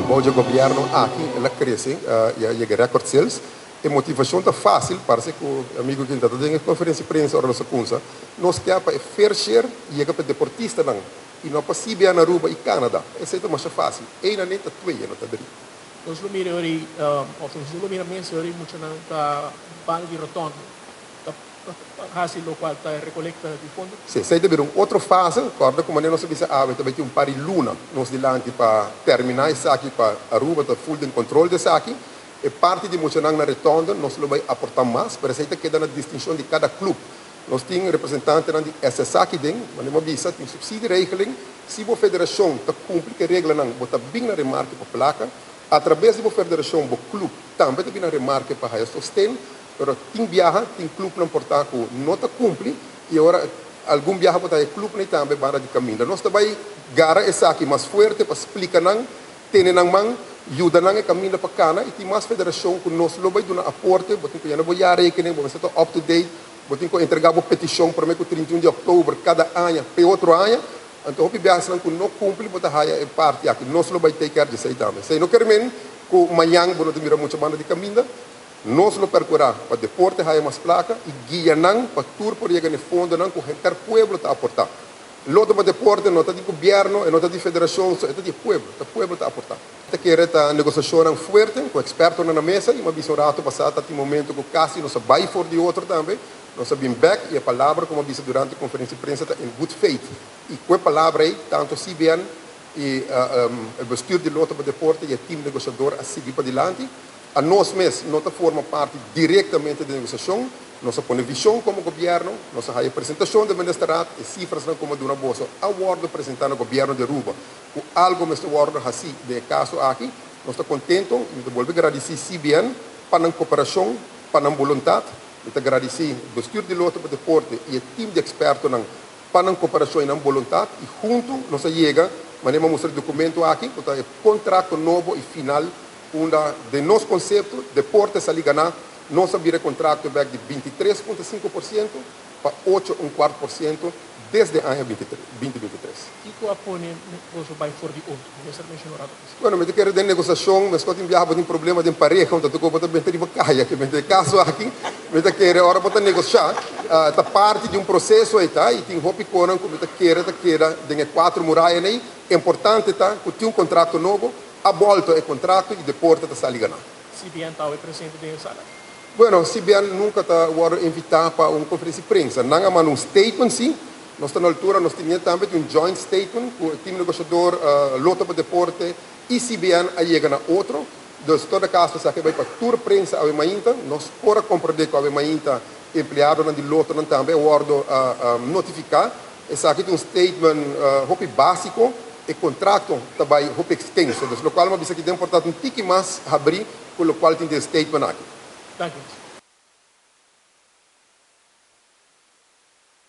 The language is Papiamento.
Bou dje gobierno aki el a crece y a yega record sales. E motivacion ta facil, parce cu amigo quien ta den e conferencia di prensa ora nos a cunsa. Nos kier pa e fair share yega pa e deportistanan y no pa CBN Aruba y Canada. Esey ta masha facil. Eynan ta twee, no ta drie. Nos lo mira ori, of nos lo mira mes ori muchanan ta banda di rotonde ta haci locual ta recolecta di fondo. Si, esey ta bira un otro fase. Corda cu manera nos a bisa awe ta bay tin un par di luna nos dilanti pa termina esaki pa Aruba ta full den control di esaki. E parti di muchanan na rotonde nos lo bay aporta mas, pero esey ta keda na distincion di cada club. Nos tin representantenan di SSA aki den, manera mi a bisa, tin subsidieregeling. Si bo federacion ta cumpli cu e reglanan, bo ta bin na remarke pa placa. A traves di bo federacion, bo club tambe ta bin na remarke pa haya sosten, pero tin biaha, tin clubnan por ta cu no ta cumpli y ora algun biaha bo ta haya clubnan y tambe banda di caminda. Nos ta bay gara esaki mas fuerte pa splica nan, tene nan man, yuda nan e caminda pa cana y tin mas federacion cu nos lo bay duna aporte. Bo tin cu yena bo jaarrekening, bo mester ta up to date, bo tin cu entrega bo peticion prome cu 31 di october cada aña pe otro aña. Anto hopi biahanan cu no cumpli, bo ta haya e parti aki. Nos lo bay take care di esey tambe. Esey no kier men cu mañan bo no ta mira mucha banda di caminda. Nos lo percura pa deporte haya mas placa y guia nan pa tur por yega na e fondonan cu henter pueblo ta aporta. Loto pa Deporte no ta di gobierno, e no ta di federacion, so e ta di e pueblo. Ta pueblo ta aporta. Ta kere ta negociacionnan fuerte cu expertonan na mesa y mi a bisa un rato pasa ta tin momento cu casi nos a bay for di otro tambe. Nos a bin bek y e palabra cu mi a bisa durante conferencia di prensa ta in good faith. Y cu e palabra ey tanto CBN y e bestuur di Loto pa Deporte y e team negociador a sigui padilanti. A nos mes no ta forma parti directamente di negociacion. Nos a pone vision como gobierno, nos a haya presentacion di ministerraad, e cifrasnan como duna boso a wordo presenta na gobierno di Aruba cu algo mester wordo haci den e caso aki. Nos ta contento y mi ta bolbe gradici CBN pa nan cooperacion, pa nan boluntad. Mi ta gradici bestuur di Loto pa Deporte y e team di expertonan pa nan cooperacion y nan boluntad y hunto nos a yega, manera mi a mustra e documento aki, cu ta e contracto nobo y final unda den nos concepto deporte sali gana. Nos a bira e contracto bek di 23.5% pa 8,25% desde aña 2023. Kico a pone boso bay for di otro? Minister menciona un rato pasa. Bueno, mi ta kere den negociacion, mescos tin biaha bo tin problema den pareha, unda tur bo ta benta riba caya, ke benta e caso aki, mi ta kere ora bo ta negocia, ta parti di un proceso ei ta, y tin hopi conan cu mi ta kere ta keda den e cuatro murayanan ei. Importante ta cu tin un contracto nobo, a bolto e contracto y deporte ta sali gana. CBN ta awe presente den e sala? Bueno, CBN nunca ta wordo invita pa un conferencia di prensa. Nan a manda un statement si. Nos ta na altura, nos tin tambe un joint statement cu e team negociador Loto pa Deporte y CBN a yega na otro. Dus todo caso esaki bay pa tur prensa awe mainta. Nos por a comprende cu awe mainta empleadonan di Lotto nan tambe a wordo notifica. Esaki ta un statement hopi basico. E contrato ta bay hopi extenso. Dus locual mi a bisa aki den por ta un tiki mas habri cu locual tin den statement aki. Dank u.